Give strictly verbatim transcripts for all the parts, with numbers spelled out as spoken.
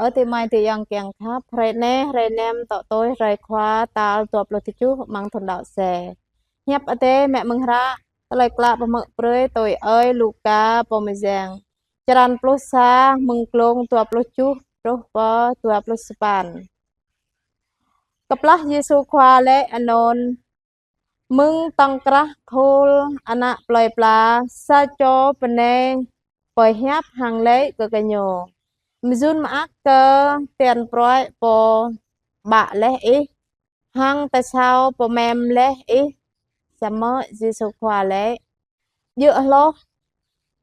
Ơ adơi amai adơi ayŏng kiăng khăp, hrơi anai, hrơi năm, tŏ tui hrơi Khua, tal dua pluh tơjuh amăng thun đăo se. Hiăp Adai mă mơ̆ng hră Tơlơi Klă Pơmơak Prơi tui ơi Luka pô mơyang. Črăn pluh sa, mơ̆ng glông dua pluh tơjuh truh pơ dua pluh sapăn. Kơplah Yêsu Khua laĭ anŭn, mơ̆ng tŏng krah khul ană plơi pla, sa čô bơnai pơhiăp hăng laĭ kơ gơñu: Mơyŭn mơak kơ tian pruai pô bă laih ih, hăng tơsâo pơmĕm laih ih. Samơ̆ Yêsu Khua laĭ: Djơ̆ hloh,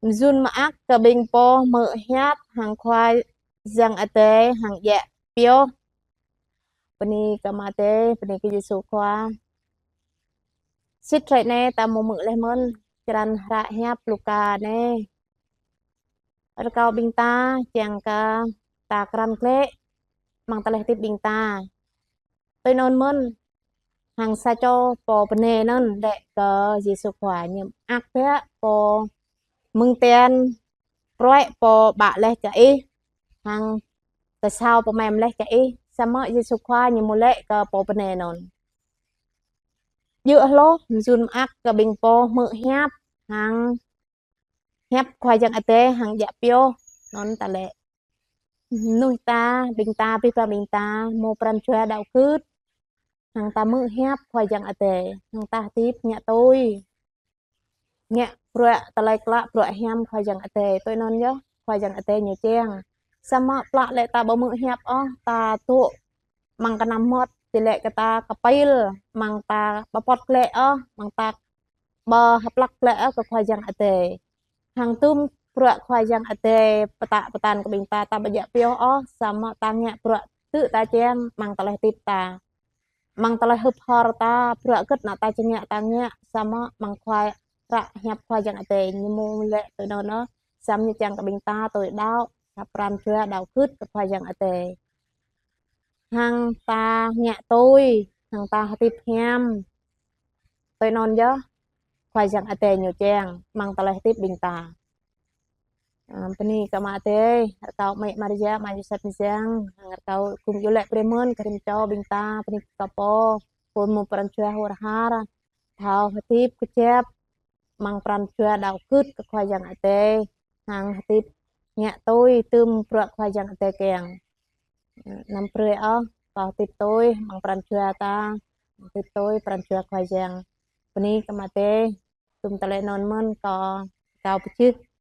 mơyŭn mơak kơ ƀing pô hmư̆ hiăp hăng Khua Yang Adai hăng djă pioh. Bơni kơ Ama Adai, bơni kơ Yêsu Khua. Sĭt hrơi anai ta hmư̆ laih mơ̆n črăn hră hiăp Luka anai. Rơkâo ƀing ta kiăng kơ ta krăn glaĭ amăng tơlơi hơdip ƀing ta. Tui anŭn mơ̆n, hăng sa čô pô bơnai anŭn laĭ kơ Yêsu Khua: Ñu mơak biă pô mơ̆ng tian pruai pô bă laih kơ ih, hăng tơsâo pơmĕm laih kơ ih. Samơ̆ Yêsu Khua ñu mơ̆ laĭ kơ pô bơnai anŭn: Djơ̆ hloh, mơyŭn mơak kơ ƀing pô hmư̆ hiăp hăng hiăp Khua Yang Adai hăng djă pioh. Anŭn ta laĭ, mơnuih ta, ƀing ta, abih bang ƀing ta hmâo pran jua đaŏ gưt, hăng ta hmư̆ hiăp Khua Yang Adai, hăng ta hơdip ngă tui, ngă bruă tơlơi klă, bruă hiam Khua Yang Adai. Tui anŭn yơh Khua Yang Adai ñu čang. Samơ̆ plă laĭ ta ƀu hmư̆ hiăp ôh, ta dŏ amăng kơnăm mơmŏt, či laĭ kơ ta kơpil, amăng ta ƀu pơ̆t glaĭ ôh, amăng ta ƀu hơplăk glaĭ ôh kơ Khua Yang Adai. Hăng tum bruă Khua Yang Adai pơtă pơtăn kơ ƀing ta, ta ƀu djă pioh ôh, samơ̆ ta ngă bruă tŭ ta čang amăng tơlơi hơdip ta. Amăng tơlơi hơ̆p hor ta, bruă hơgĕt anŏ ta či ngă ta ngă, samơ̆ amăng Khua, hră hiăp Khua Yang Adai ñu mơ̆ laĭ tui anŭn ôh, samơ̆ ñu čang kơ ƀing ta tui đaŏ, ta pran jua đaŏ gưt kơ Khua Yang Adai. Hăng ta ngă tui, hăng ta hơdip hiam. Tui anŭn yơh Khua Yang Adai ñu čang amăng tơlơi hơdip ƀing ta. Ơ, bơni kơ Ama Adai, rơkâo Mĕ Maria, Ama Yôsep mơyang, hăng rơkâo gum djru laĭ brơi mơ̆n kơ rĭm čô ƀing ta, bơni kơ pô, pô hmâo pran jua hur har, thâo hơdip kơjăp amăng pran jua đaŏ gưt kơ Khua Yang Adai, hăng hơdip ngă tui tum bruă Khua Yang Adai kiăng. Anăm brơi ôh, ta hơdip tui amăng pran jua ta, hơdip tui pran jua Khua Yang. Bơni kơ Ama Adai, tum tơlơi anŭn mơ̆n kâo, kâo pơčih